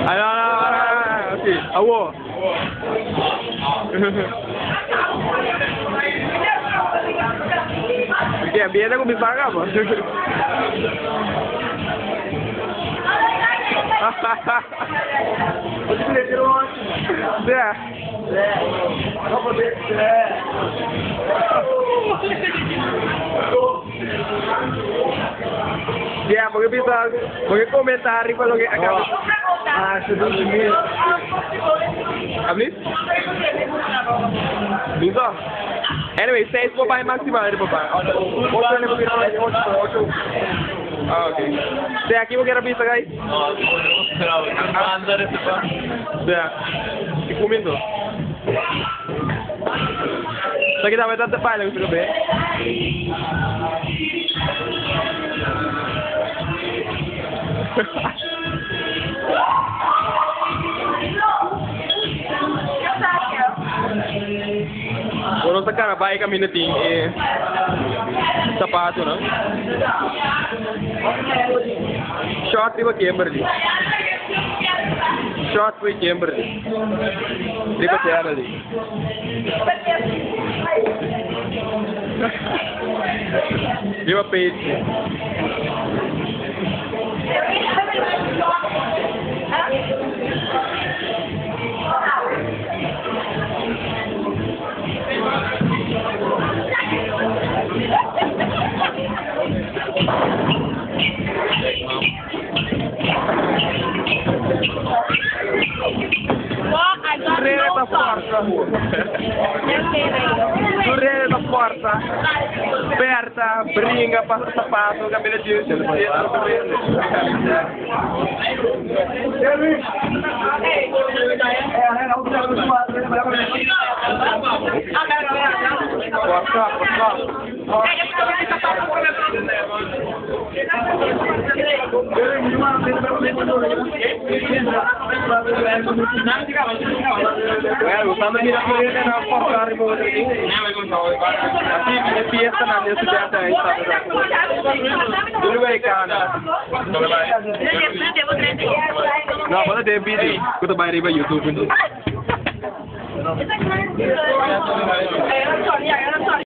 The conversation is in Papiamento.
Ay, no, no, no, no, sí. Awo. Ke, biene ku mi paga bo? Yeah. Yeah, porque bisa, porque comentario pa loke acaba. Ah, se doet meer. Ablis? Bisa. Anyway, 6 por bai maximal riba bar. Ocho ne por 8, 8. Ah, okay. Te aki bo kier bisa guys? Yeah. E comienzo. Sa kita ba tanta pala gusto ko be? Ora ta kana bai caminda tin e sapatonan. Short riba Kimberly. Short for Kimberly. Riba channel di. Riba page. Rere ta forza. Rere ta forza. Berta, bringa, passa sapato, cabelo de Forza, forza. Well, gustando mira por ele na forza riba aqui. Assim, é fiesta na minha cidade aí, sabe? Dulu vai cana. No, bota de vídeo. Kuta vai riba YouTube.